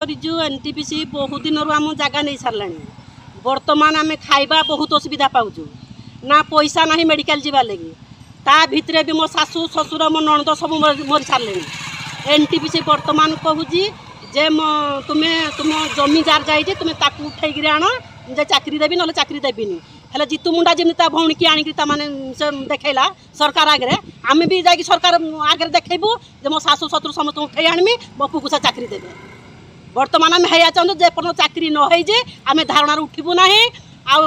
କରିଛୁ। ଏନ୍ଟିପିସି ବହୁତ ଦିନରୁ ଆମ ଜାଗା ନେଇ ସାରିଲାଣି। ବର୍ତ୍ତମାନ ଆମେ ଖାଇବା ବହୁତ ଅସୁବିଧା ପାଉଛୁ ନା, ପଇସା ନାହିଁ ମେଡ଼ିକାଲ ଯିବା ଲାଗି। ତା ଭିତରେ ବି ମୋ ଶାଶୁ, ଶ୍ୱଶୁର, ମୋ ନଣନ୍ଦ ସବୁ ମରି ସାରିଲେଣି। ଏନ୍ଟିପିସି ବର୍ତ୍ତମାନ କହୁଛି ଯେ ମୋ ତୁମେ ତୁମ ଜମି ଯାର ଯାଇଛି, ତୁମେ ତାକୁ ଉଠେଇକିରି ଆଣ ଯେ ଚାକିରି ଦେବି, ନହେଲେ ଚାକିରି ଦେବିନି। ହେଲେ ଜିତୁ ମୁଣ୍ଡା ଯେମିତି ତା ଭଉଣୀକି ଆଣିକି ତାମାନେ ସେ ଦେଖେଇଲା ସରକାର ଆଗରେ, ଆମେ ବି ଯାଇକି ସରକାର ଆଗରେ ଦେଖେଇବୁ ଯେ ମୋ ଶାଶୁ, ଶ୍ୱଶୁର ସମସ୍ତଙ୍କୁ ଉଠେଇ ଆଣିବି, ମୋ ପୁଅକୁ ସେ ଚାକିରି ଦେବେ। ବର୍ତ୍ତମାନ ଆମେ ହେଇଆ ଚାହୁଁଛୁ, ଯେପର୍ଯ୍ୟନ୍ତ ଚାକିରି ନ ହେଇଛି ଆମେ ଧାରଣାରୁ ଉଠିବୁ ନାହିଁ। ଆଉ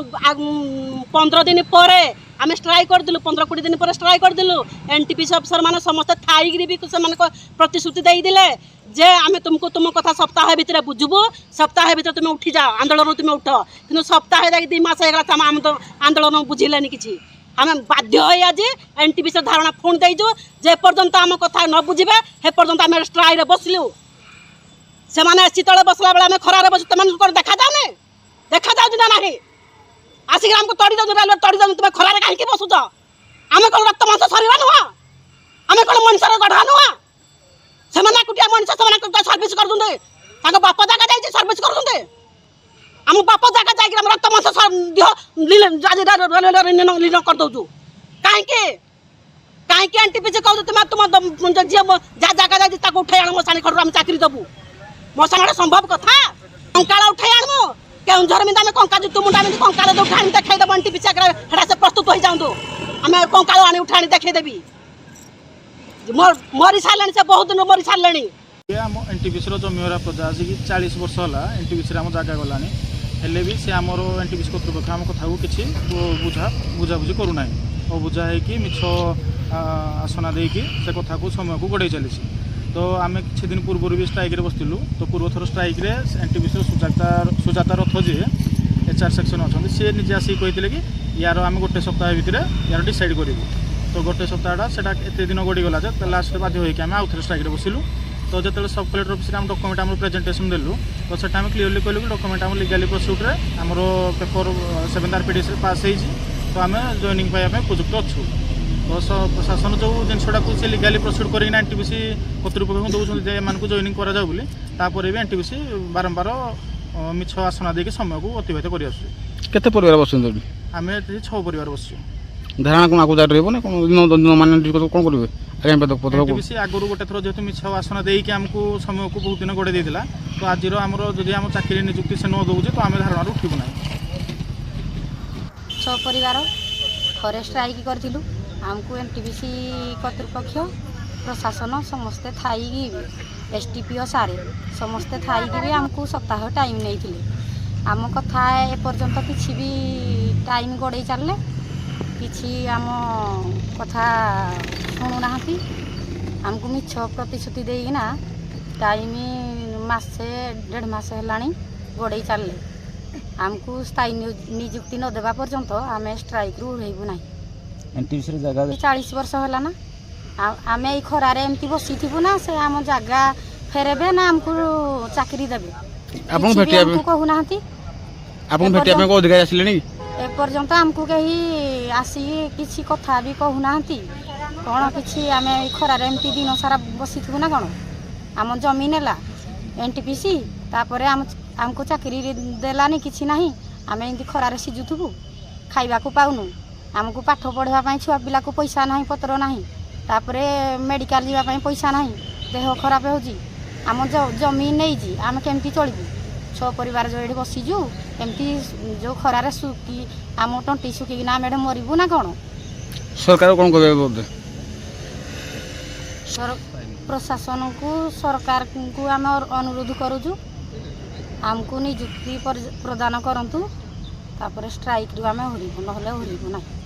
15 ଦିନ ପରେ ଆମେ ଷ୍ଟ୍ରାଇକ୍ କରିଦେଲୁ। 15-20 ଦିନ ପରେ ଷ୍ଟ୍ରାଇକ୍ କରିଦେଲୁ। ଏନ୍ଟିପିସି ଅଫିସର ମାନେ ସମସ୍ତେ ଥାଇକିରି ବି ସେମାନେ ପ୍ରତିଶ୍ରୁତି ଦେଇଦେଲେ ଯେ ଆମେ ତୁମକୁ ତୁମ କଥା ସପ୍ତାହ ଭିତରେ ବୁଝିବୁ, ସପ୍ତାହ ଭିତରେ ତୁମେ ଉଠିଯାଅ, ଆନ୍ଦୋଳନରୁ ତୁମେ ଉଠ। କିନ୍ତୁ ସପ୍ତାହେ ଯାଇକି 2 ମାସ ହେଇଗଲା, ଆମ ଆନ୍ଦୋଳନ ବୁଝିଲେନି କିଛି। ଆମେ ବାଧ୍ୟ ହୋଇ ଆଜି ଏନ୍ଟିପିସି ଧାରଣା ପୁଣି ଦେଇଛୁ। ଯେ ପର୍ଯ୍ୟନ୍ତ ଆମ କଥା ନ ବୁଝିବେ, ସେ ପର୍ଯ୍ୟନ୍ତ ଆମେ ଷ୍ଟ୍ରାଇକ୍ରେ ବସିଲୁ। ସେମାନେ ଏସି ତଳେ ବସିଲା ବେଳେ ଆମେ ଖରାରେ ବସୁ। ସେମାନଙ୍କୁ କ'ଣ ଦେଖାଯାଉନି? ଦେଖାଯାଉଛି ନା ନାହିଁ? ଆସିକି ଆମକୁ ତଡ଼ି ଦେଉଛନ୍ତି, ରେଲୱେ ତଡ଼ି ଦେଉଛନ୍ତି, ତୁମେ ଖରାରେ କାହିଁକି ବସୁଛ? ଆମେ କ'ଣ ରକ୍ତ ମାଂସ ଶରୀର ନୁହଁ? ଆମେ କ'ଣ ମଣିଷର ଗଢ଼ା ନୁହଁ? ସେମାନେ ଏକୁଟିଆ ମଣିଷ, ସେମାନେ ସର୍ଭିସ କରୁଛନ୍ତି। ତାଙ୍କ ବାପ ଜାଗା ଯାଇଛି, ସର୍ଭିସ କରୁଛନ୍ତି। ଆମ ବାପ ଜାଗା ଯାଇକି ଆମ ରକ୍ତ ମାଂସ ଦେହ ଆଜି ରେଲୱେ ଲୀନ କରିଦେଉଛୁ। କାହିଁକି, କାହିଁକି ଏନ୍ଟିପିସି କହୁଛୁ, ତୁମେ ତୁମ ଝିଅ ଯାହା ଜାଗା ଯାଇଛି ତାକୁ ଉଠେଇ ଆଣ, ମଶାଣି ଖଡ଼ରୁ ଆମେ ଚାକିରି ଦେବୁ। ମଶାଣିଟା ସମ୍ଭବ କଥା? କଙ୍କାଳ ଉଠେଇ ଆଣିବୁ କେଉଁଝର ଏମିତି। ଆମେ କଙ୍କା ଜିତୁ ମୁଣ୍ଡା ଏମିତି କଙ୍କାଳ ଉଠା ଆଣି ଦେଖେଇଦେବୁ ଏନ୍ଟିପିସି ଆଗରେ। ହେଟା ସେ ପ୍ରସ୍ତୁତ ହେଇଯାଆନ୍ତୁ, ଆମେ କଙ୍କାଳ ଆଣି ଉଠା ଆଣି ଦେଖେଇଦେବି। ମରି ସାରିଲେଣି ସେ, ବହୁତ ଦିନ ମରି ସାରିଲେଣି। ଇଏ ଆମ ଏନ୍ଟିପିସିର ଜମିହରା ପ୍ରଜା। ଆସିକି 40 ବର୍ଷ ହେଲା ଏନ୍ଟିପିସିରେ ଆମ ଜାଗା ଗଲାଣି, ହେଲେ ବି ସେ ଆମର ଏନ୍ଟିପିସି କର୍ତ୍ତୃପକ୍ଷ ଆମ କଥାକୁ କିଛି ବୁଝାବୁଝି କରୁନାହିଁ। ଅବୁଝା ହେଇକି ମିଛ ଆଶ୍ୱସନା ଦେଇକି ସେ କଥାକୁ ସମୟକୁ ଗଡ଼େଇ ଚାଲିଛି। ତ ଆମେ କିଛି ଦିନ ପୂର୍ବରୁ ବି ଷ୍ଟ୍ରାଇକ୍ରେ ବସିଥିଲୁ। ତ ପୂର୍ବଥର ଷ୍ଟ୍ରାଇକ୍ରେ ଏନ୍ଟିପିସିର ସୁଜାତା ରଥ, ଯିଏ ଏଚ୍ ଆର୍ ସେକ୍ସନ୍ ଅଛନ୍ତି, ସିଏ ନିଜେ ଆସିକି କହିଥିଲେ କି ୟାର ଆମେ ଗୋଟେ ସପ୍ତାହ ଭିତରେ ୟାର ଡିସାଇଡ଼୍ କରିବୁ। ତ ଗୋଟେ ସପ୍ତାହଟା ସେଟା ଏତେ ଦିନ ଗଡ଼ିଗଲା ଯେ ଲାଷ୍ଟରେ ବାଧ୍ୟ ହୋଇକି ଆମେ ଆଉଥରେ ଷ୍ଟ୍ରାଇକ୍ରେ ବସିଲୁ। ତ ଯେତେବେଳେ ସବ୍ କଲେକ୍ଟର ଅଫିସରେ ଆମ ଡକ୍ୟୁମେଣ୍ଟ ଆମର ପ୍ରେଜେଣ୍ଟେସନ୍ ଦେଲୁ, ତ ସେଟା ଆମେ କ୍ଲିୟରଲି କହିଲୁ କି ଡକ୍ୟୁମେଣ୍ଟ ଆମ ଲିଗାଲି ପ୍ରୋସିଡ୍ରେ ଆମର ପେପର ସେଭେନ୍ଥ ଆର୍ପିଡିଏସ୍ରେ ପାସ୍ ହେଇଛି, ତ ଆମେ ଜଏନିଂ ପାଇବା ପାଇଁ ଉପଯୁକ୍ତ ଅଛୁ। ତ ପ୍ରଶାସନ ଯେଉଁ ଜିନିଷଟାକୁ ସେ ଲିଗାଲି ପ୍ରୋସିଡ୍ କରିକିନା ଏନ୍ଟିପିସି କର୍ତ୍ତୃପକ୍ଷଙ୍କୁ ଦେଉଛନ୍ତି ଯେ ଏମାନଙ୍କୁ ଜଏନିଂ କରାଯାଉ ବୋଲି, ତାପରେ ବି ଏନ୍ଟିପିସି ବାରମ୍ବାର ମିଛ ଆଶ୍ୱସନା ଦେଇକି ସମୟକୁ ଅତିବାହିତ କରିଆସୁଛି। କେତେ ପରିବାର ବସୁଛନ୍ତି ଏଠି? ଆମେ ଏଠି ଛଅ ପରିବାର ବସିଛୁ। ଧାରଣା କ'ଣ ଆଗକୁ ଜାରି ରହିବ ନା କ'ଣ? ଦିନ ମାନେ କ'ଣ କରିବେ ଆଗାମୀ ପଦକ୍ଷେପ? ଏନ୍ଟିପିସି ଆଗରୁ ଗୋଟେ ଥର ଯେହେତୁ ମିଛ ଆଶ୍ୱସନା ଦେଇକି ଆମକୁ ସମୟକୁ ବହୁତ ଦିନ ଗଡ଼େଇ ଦେଇଥିଲା, ତ ଆଜିର ଆମର ଯଦି ଆମ ଚାକିରି ନିଯୁକ୍ତି ସେ ନ ଦେଉଛି, ତ ଆମେ ଧାରଣାରୁ ଉଠିବୁ ନାହିଁ। ଛଅ ପରିବାର ଥରେ ଷ୍ଟ୍ରାଇକ୍ କରିଥିଲୁ। ଆମକୁ ଏନ୍ଟିପିସି କର୍ତ୍ତୃପକ୍ଷ, ପ୍ରଶାସନ ସମସ୍ତେ ଥାଇକି ବି, ଏସ୍ଡିପିଓ ସାରେ ସମସ୍ତେ ଥାଇକି ବି ଆମକୁ ସପ୍ତାହ ଟାଇମ୍ ନେଇଥିଲେ। ଆମ କଥା ଏପର୍ଯ୍ୟନ୍ତ କିଛି ବି ଟାଇମ୍ ଗଡ଼େଇ ଚାଲିଲେ, କିଛି ଆମ କଥା ଶୁଣୁନାହାନ୍ତି। ଆମକୁ ମିଛ ପ୍ରତିଶ୍ରୁତି ଦେଇକିନା ଟାଇମ୍ ମାସେ ଦେଢ଼ ମାସ ହେଲାଣି ଗଡ଼େଇ ଚାଲିଲେ। ଆମକୁ ସ୍ଥାୟୀ ନିଯୁକ୍ତି ନ ଦେବା ପର୍ଯ୍ୟନ୍ତ ଆମେ ଷ୍ଟ୍ରାଇକ୍ରୁ ଓହ୍ଲେଇବୁ ନାହିଁ। ଏନ୍ଟିପିସିର ଜାଗା 40 ବର୍ଷ ହେଲା ନା। ଆଉ ଆମେ ଏଇ ଖରାରେ ଏମିତି ବସିଥିବୁ ନା ସେ ଆମ ଜାଗା ଫେରେବେ ନା ଆମକୁ ଚାକିରି ଦେବେ? ଆପଣଙ୍କୁ କିଛି ବି ଭେଟିବା ଆମକୁ କହୁନାହାନ୍ତି। ଆପଣଙ୍କୁ ଭେଟିବା ପାଇଁ କୋଉ ଅଧିକାରୀ ଆସିଲେଣି କି? ଏପର୍ଯ୍ୟନ୍ତ ଆମକୁ କେହି ଆସିକି କିଛି କଥା ବି କହୁନାହାନ୍ତି। କ'ଣ କିଛି ଆମେ ଏଇ ଖରାରେ ଏମିତି ଦିନ ସାରା ବସିଥିବୁ ନା କ'ଣ? ଆମ ଜମି ନେଲା ଏନ୍ଟିପିସି, ତାପରେ ଆମକୁ ଚାକିରି ଦେଲାନି, କିଛି ନାହିଁ। ଆମେ ଏମିତି ଖରାରେ ସିଝୁଥିବୁ, ଖାଇବାକୁ ପାଉନୁ। ଆମକୁ ପାଠ ପଢ଼ିବା ପାଇଁ ଛୁଆ ପିଲାକୁ ପଇସା ନାହିଁ, ପତ୍ର ନାହିଁ। ତାପରେ ମେଡ଼ିକାଲ ଯିବା ପାଇଁ ପଇସା ନାହିଁ, ଦେହ ଖରାପ ହେଉଛି। ଆମ ଜମି ନେଇଛି, ଆମେ କେମିତି ଚଳିବୁ? ଛଅ ପରିବାର ଯେଉଁ ଏଠି ବସିଛୁ, ଏମିତି ଯେଉଁ ଖରାରେ ଶୁକି ଆମ ତଣ୍ଟି ଶୁଖିକିନା ଆମେ ଏଠି ମରିବୁ ନା କ'ଣ? ସରକାର କ'ଣ କହିବେ ବୋଧେ? ପ୍ରଶାସନକୁ, ସରକାରଙ୍କୁ ଆମେ ଅନୁରୋଧ କରୁଛୁ, ଆମକୁ ନିଯୁକ୍ତି ପ୍ରଦାନ କରନ୍ତୁ। ତାପରେ ଷ୍ଟ୍ରାଇକ୍ରୁ ଆମେ ଓହରିବୁ, ନହେଲେ ଓହରିବୁ ନାହିଁ।